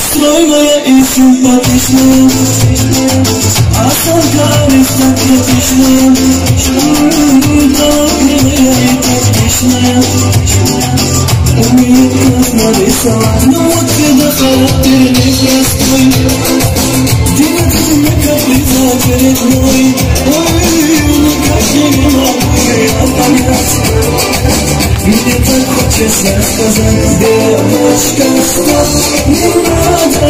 Стройная и симпатичная, Осанка аристократичная, Талантливая и тактичная, Умеет классно рисовать, но вот беда характер непростой. Делает мне каприза очередной, Ой, никак я не могу ее понять. Мне так хочется сказать, девочка, стоп, не надо,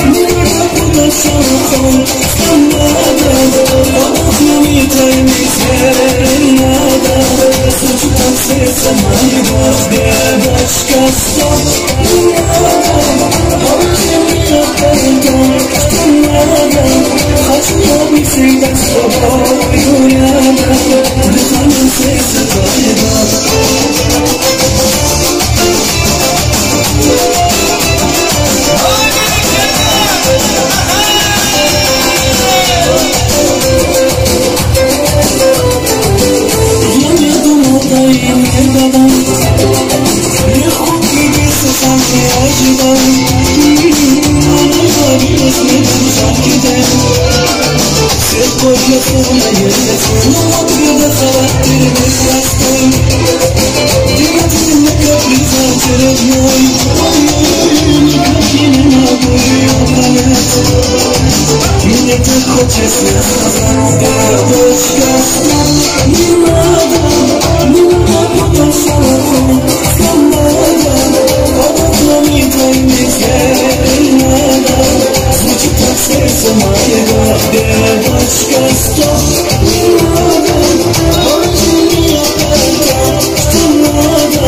не надо путать шелухой, что надо, под окнами твоими серенада, звучит от сердца моего, девочка, стоп, не надо, положи меня пальто, что надо, хочу я быть всегда с тобою рядом, дыханием сердца твоего. Я не думал, да и не гадал, Легко влюбиться сам не ожидал. Она ловилась мне там жаркий день, Свет кофе словно естество, Но вот беда характер непростой. Делает мне каприза очередной, Ой, никак я не могу ее понять. Мне так хочется сказать, девочка, стоп, не надо, не надо путать шелуху, что надо, под окнами твоими серенада, звучит от сердца моего, девочка, стоп, не надо, положи меня пальто, что надо,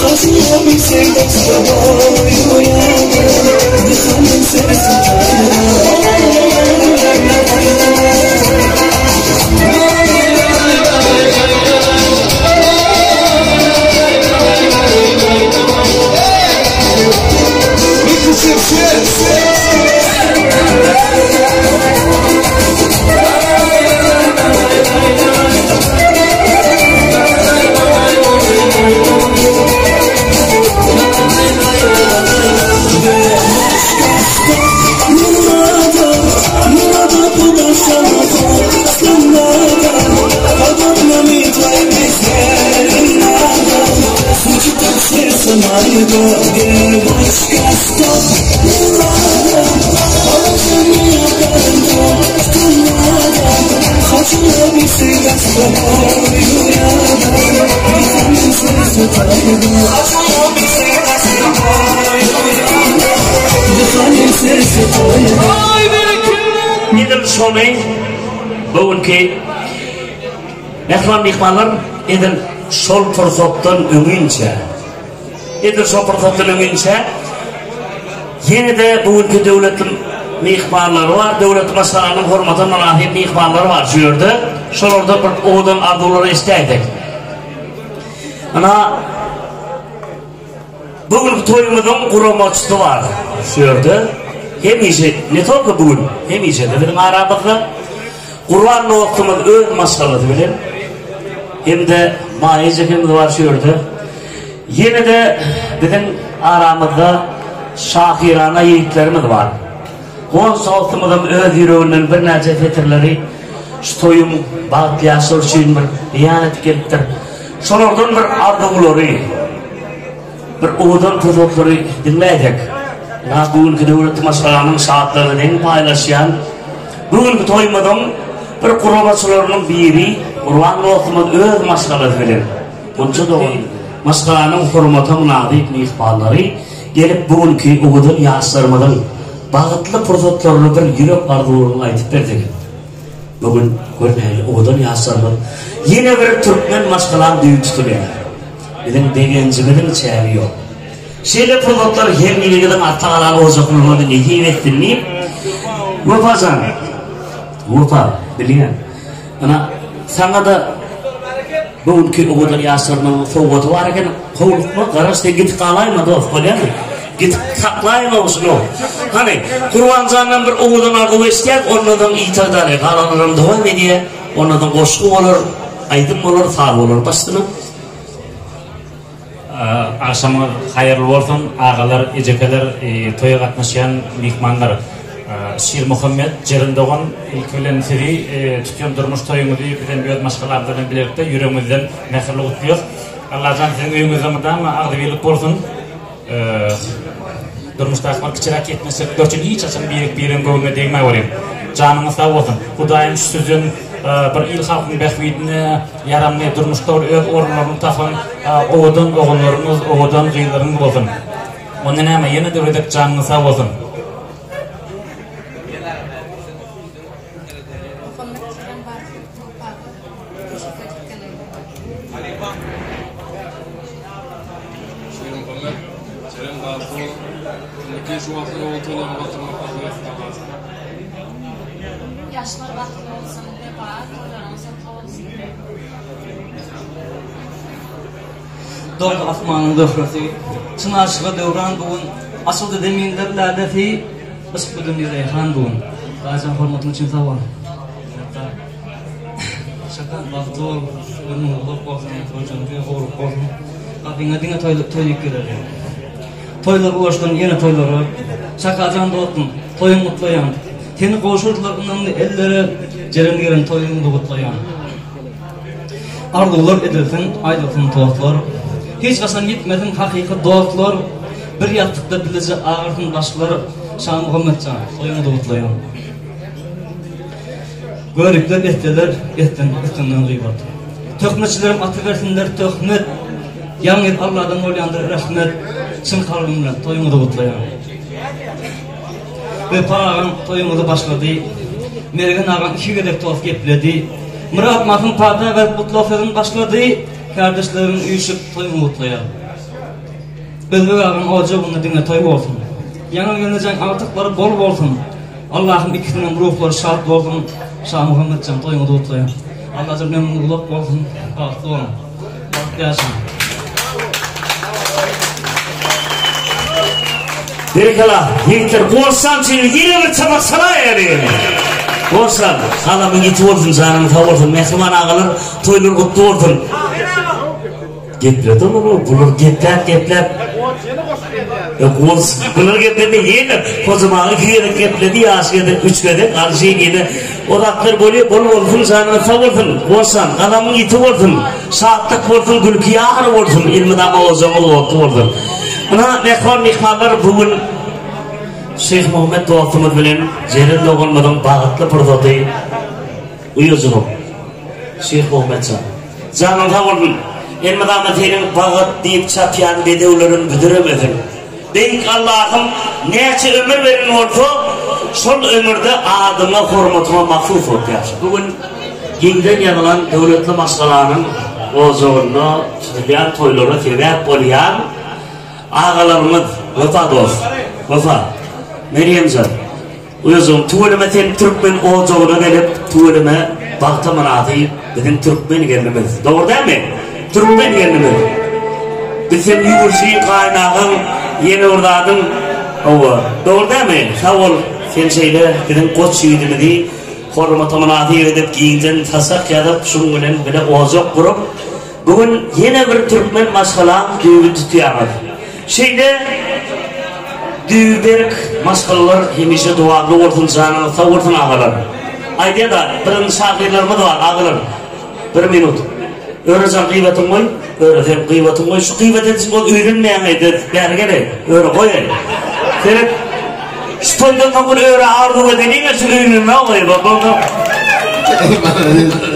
хочу я быть всегда с тобою рядом, дыханием сердца твоего. Девочка, стоп, не надо, не надо путать шелуху, что надо, под окнами твоими серенада, звучит от сердца моего, девочка, стоп, не надо, положи меня пальто, что надо, хочу я быть всегда с тобою рядом, дыханием сердца твоего, хочу я быть всегда с тобою рядом, дыханием сердца твоего. Edil şony bu günki mähriban myhmanlar edil şol pursatdan öňinçä edil şol pursatdan öňinçä ýene-de bu günki döwletli myhmanlary bar, döwletli maşgalanyň hormata mynasyp myhmanlary bar şu ýerde. Şolardan bir owadan arzuwlary eşidäýsek. Ana Bu günki toýumyzyň guramaçysy bar şu ýerde. Hemişe, ne tolko bu gün, hemişe-de biziň aramyzda. Gurban dostumyz öz maşgalasy bilen hem-de Maýa ejekemiz bar şu ýerde. Ýene-de biziň aramyzda şahyrana ýigitlerimiz bar. Guwanç dostumyzam öz ýüreginden birnäçe setirleri şu toýuň bagtly ýaşlary üçin bir beýan edip gelipdir. Şolardan bir arzuwlary, bir owadan pursatlary diňläýsek. Ynha, bu günki döwletli maşgalanyň şatlygyny deň paýlaşýan bu günki toýumyzyň bir guramaçylarynyň biri Gurban dostumyz öz maşgalasy bilen Gunça dogan maşgalanyň hormata mynasyp myhmanlary gelip bu günki owadan ýaşlarymyzyň bagtly pursatlaryny bir ýürek arzuwlaryny aýdyp bersek. Bu gün gör nähili owadan ýaşlarymyz ýene bir türkmen maşgalaň düýbi tutulýar. Biziň begenjimiziň çägi ýok. Şeýle pursatlar her biriňiziň ata galan ojaklaryňyzda nesip etsin diýip, Wepa jan. Wepa, bilýän. Ana, saňa-da bu günki owadan ýaşlarymyzyň sowgady bar eken. Howlukma, garaş, sen gidip galaýma, dost, bolýamy? Gidip saklaýma şuny. Hany, Gurbanjandan bir owadan arzuw eşidýäs, ondan soň Ýytagdany galanlaram dowam edýär. Ondan soň goşgy bolar, aýdym bolar, saz bolar başsyna. Agşamyňyz haýyrly bolsun, agalar, ejekeler, toýa gatnaşýan myhmanlar. Şirmuhammet, Jeren dogan, ilki bilen sizi tutýan durmuş toýuňyzy bizem öz maşgalamyz bilen bilelikde ýüregimizden mähirli gutlaýas. Allajan siziň öýüňizde mydama agzybirlik bolsun. Durmuşdaky bir kiçiräk ýetmezçilikler üçin hiç haçan birek-biregiň göwnüne degmäweriň. Janyňyz sag bolsun. Hudaýym şu sizden bir il-halkyň bähbidine ýaramly, durmuşda bir öz orunlaryny tapan owadan ogullaryňyz, owadan gyzlaryňyz bolsun. Onda näme, ýene-de bir gezek janyňyz sag bolsun. Şirmuhammet, Jeren bagtly bol. Indiki şu wagtlar ogul toýlaryny batyrmak arzuw etsin Allajan. Ýaşlar bagtly bolsun Wepa toýlaryňyz gutly bolsun. Dogdy asmanyň zöhresi, Çyn aşyga döwran bu gün, Açyldy zeminler lälesi, Yşk bu dünýe reýhan bu gün. Daýyjan hormatyň üçin sag bol. Minnetdar. Şakan bagtly bol, ömrüň uzak bolsun, toýjanyňky gowruk bolsun. Gapyňa diňe toý toý ýük geler. Toýlar ulaşdan ýene toýlara. Şakajan dostum, toýuň gutlaýan. Seni gowşurdylar ynamly ellere, Jeren gelen toýuňy gutlaýan. Arzuwlar edilsin, aýdylsyn tostlar. Hiç haçan ýitmesin hakyky dostlar. Bir ýassykda bileje agyrsyn başlar. Şamuhammetjan, toýuňyzy gutlaýan. Göripler etseler, etsin üstünden gybat. Töhmetçilerem atybersinler töhmet. Ýalňyz Alladan bolýandyr rehmet. Çyn kalbym bilen toýuňyzy gutlaýan. Wepa agaň toýuňyzy başlady. Mergen agaň iki gezek tost gepledi. Myrat Mahym pata berip gutlag sözüni başlady. Kärdeşleriň üýşüp toýuňy gutlaýar. Özbek agaň ojagynda diňe toý bolsun. Ýaňy gelnejeň agtyklary bol bolsun. Allahym ikisiniňem ruhlary şat bolsun. Şamuhammetjan toýuňyzy gutlaýan. Allajan ömrüňiz uzak bolsun. Bagtly boluň. Bagtly ýaşaň. Berekella, ýigitler, Gorsan üçin ýene bir çapak çalaýaly. Gorsan, galamyň ýiti bolsun, janyň sag bolsun, mähriban agalar, toýlar gutly bolsun. Gepledi olar, bular gepläp gepläp. Bular gepledi ýene Hojam aga iki gezek gepledi, ýaş gezek üç gezek, Alyşir ýene o zatlar bolýar, bol bolsun, janyňyz sag bolsun, Gorsan, galamyň ýiti bolsun, şatlyk bolsun, gülki ýar bolsun, elmydama ojagyňyz otly bolsun. Ynha, mähriban myhmanlar, bu gün Şyhmuhammet dostumyz bilen Jeren doganymyzyň bagtly pursady. Uýajygym, Şyhmuhammet jan. Janyň sag bolsun! Elmydama seniň bagyt diýip çapýan bedewleriň büdüremesin. Beýik Allahym näçe ömür beren bolsa, şol ömürde adyňa, hormatyňa mahsus bolup ýaşa. Bu gün giňden ýazylan döwletli maşgalanyň ojagynda tutulýan toýlara sebäp bolýan agalarymyz Wepa dost, Wepa, Merýemjan, Özüň tüweleme sen türkmen ojagyna gelip tüweleme bagta mynasyp biziň türkmen gelnimiz dogry dälmi türkmen gelnimiz biz sen ýüwürji gaýynagaň ýene bir zadyň hawa dogry dälmi sag bol sen şeýle biziň goç ýigidimizi hormata mynasyp edip giňden saçak ýazyp şuň bilen bile ojak gurup bu gün ýene bir türkmen maşgalaň düýbüni tutýaňyz. Şeýle düýbi berk maşgalalar hemişe dowamly bolsun janyňyz sag bolsun agalar. Aýdýada biziň şahyrlarymyz bar agalar bir minut Örejan gyýbatyňy goý Öre sen gyýbatyňy goý şu gyýbat edişiň bol öýlenmäň eý bäri geleý Öre goý eý seret şu toýdan soň bir Öre arzuw edeliň şu öýlenme goý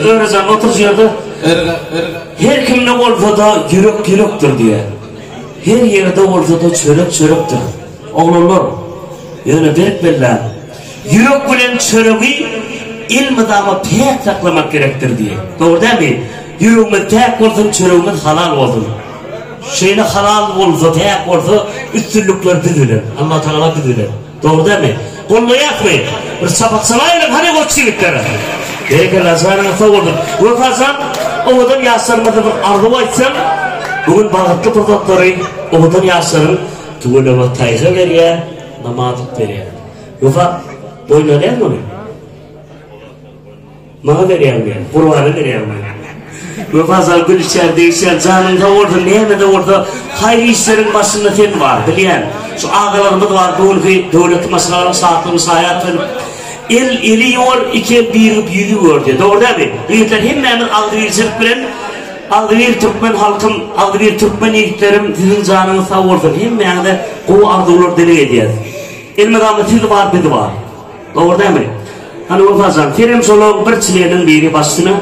Örejan otur şu ýerde Her kimde bolsada ýürek ýürekdir diýýär. Her ýerde bolsa-da çörek çörekdir. Oglanlar, ýöne berk belläň, ýürek bilen çöregi elmydama päk saklamak gerekdir diýen. Dogry dälmi? Ýüregimiz päk bolsun, çöregimiz halal bolsun. Şeýle halal bolsa, päk bolsa, üstünlikler biz bilen. Allatagala biz bilen. Dogry dälmi? Gollaýasmy? Bir çapak çalaýlyň hany goç ýigitler. Berekella janyňyz sag bolsun. Wepa jan owadan ýaşlarymyza bir arzuw aýtsaň, bu gün bagtly pursatlary owadan ýaşlaryň tüweleme taýha berýär, namazyk berýär. Wepa boýun alýarmy ony? Maňa berýäňmi? Gurbana berýäňmi? Wepa gülüşýän, degişýän, janyň sag bolsun, näme-de bolsa, haýyr işleriň başynda sen bar, bilýän. Şu agalarymyz bar, bu günki döwletli maşgalanyň şatlygyny şaýat bolup, el eli ýuwar, iki el birigip ýüzi gör diýýär. Dogry dälmi? Ýigitler, hemmämiz agzybirçilik bilen, agzybir türkmen halkym, agzybir türkmen ýigitlerim, siziň janyňyz sag bolsun, hemmäňize gowy arzuwlar dileg edýäs. Elmydama siz bar, biz bar. Dogry dälmi? Hany Wepajan, senem şolaň bir çleniň biri başsyna.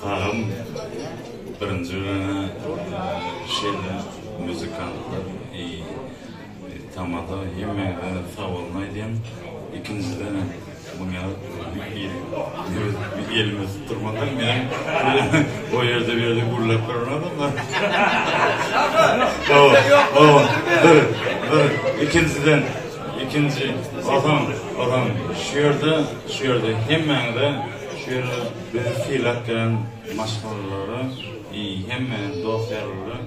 Kagam birinji bilen şeýle muzikantlar i tamada hemmäňize sag bolun aýdýan. Ikinjiden Muňa bir elimi tutdurmasaň menem o ýerde bir ýerde gürläp duran adamlar. Hawa, bir, bir, ikinjiden, ikinji, ozan, ozan, şu ýerde, şu ýerde hemmäňize, şu ýerde bizi sylap gelen maşgalalara, hemme dost-ýarlara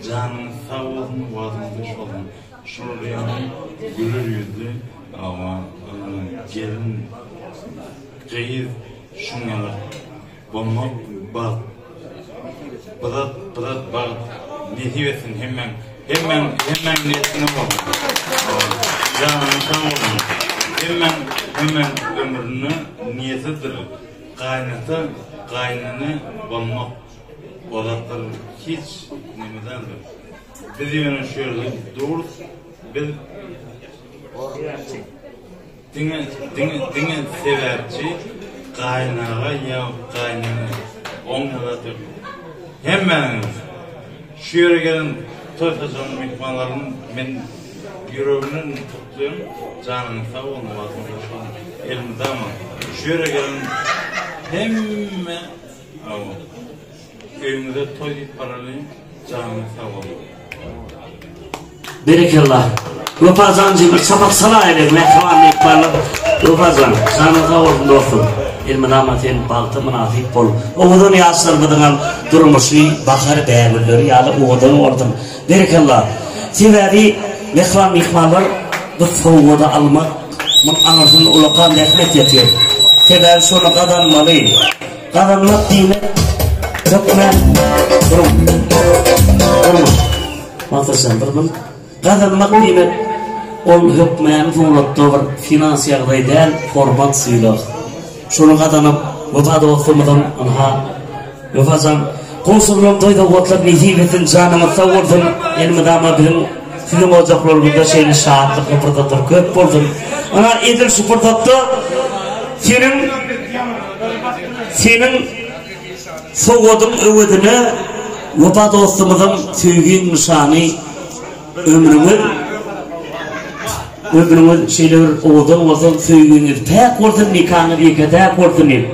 janyňyz sag bolsun, wagtyňyz hoş bolsun. Şular ýaly güler ýüzli awa gelin gyz şuň ýaly bolmak bagt byzat byzat bagt nesip etsin hemmäň hemmäň hemmäň niýetine bolsun janyň sag bolsun hemmäň hemmäň ömründe niýetidir gaýynata gaýynene bolmak o zatlar hiç neme däldir. Biz ýöne şu ýerde durus, biz diňe diňe diňe sebäpçi gaýynaga ýa gaýynene oňa zat ýok. Hemmäňiz şu ýere gelen toý saçagyň myhmanlaryny men ýüregimden gutlaýan, janyňyz sag bolsun, wagtyňyz hoş bolsun. Elmydama şu ýere gelen hemme Öýüňize toý diýip baralyň janyňyz sag bolsun. Berekella. Wepa jan bir çapak salaýlyň mähriban myhmanlar. Wepa jan, janyň sag bolsun dostum. Elmydama sen bagta mynasyp bol. Owadan ýaşlarymyzyňam durmuşy bahar bägülleri ýaly owadan bolsun. Berekella. Sebäbi mähriban myhmanlar bu sowgady almak muň aňyrsynda ulakan zähmet ýatyr. Sebäbi şony gazanmaly. Gazanmak diýmek hökmän duruň. Duruň. Maksatjan bir min. Gazanmak diýmek ol hökmany suratda bir finans ýagdaý däl, hormat sylag. Şony gazanyp Wepa dostumyzyň ynha Wepajan gowşurylan toý sowgatlar nesip etsin, janyňyz sag bolsun. Elmydama biziň siziň ojaklaryňyzda şeýle şatlykly pursatlar köp bolsun. Ynha edil şu pursatda seniň Seniň sowgadyň öwezine Wepa dostumyzyň söýgiň nyşany ömrüňiz ömrüňiz şeýle bir owadan bolsun, söýgiňiz päk bolsun, nikaňyz ýeke-täk bolsun diýip.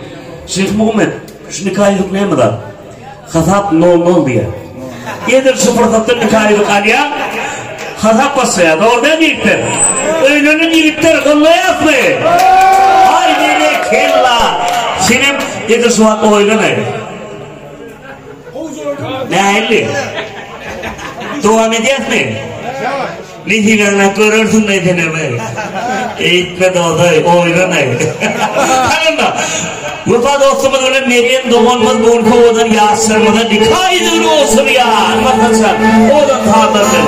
Şyh Muhammet, şu nika ýüzük näme zat? Hasap nol nol diýýär. Edil şu pursatda nika ýüzük alýar. Hasap başlaýar. Dogry däl ýigitler? Öýlenen ýigitler gollaýasmy? Haý berekella! Senem edil şu wagt oýlanaý. Nähili? Dowam edýäsmi? Nesibeňden görersiň meselemi. Eýtme dosaý, oýlanaý. Hany Wepa dostumyz bilen Merýem doganymyz bu günki owadan ýaşlarymyza nika ýüzügini gowşurýar. Maslahatçylar, owadan sazlar bilen.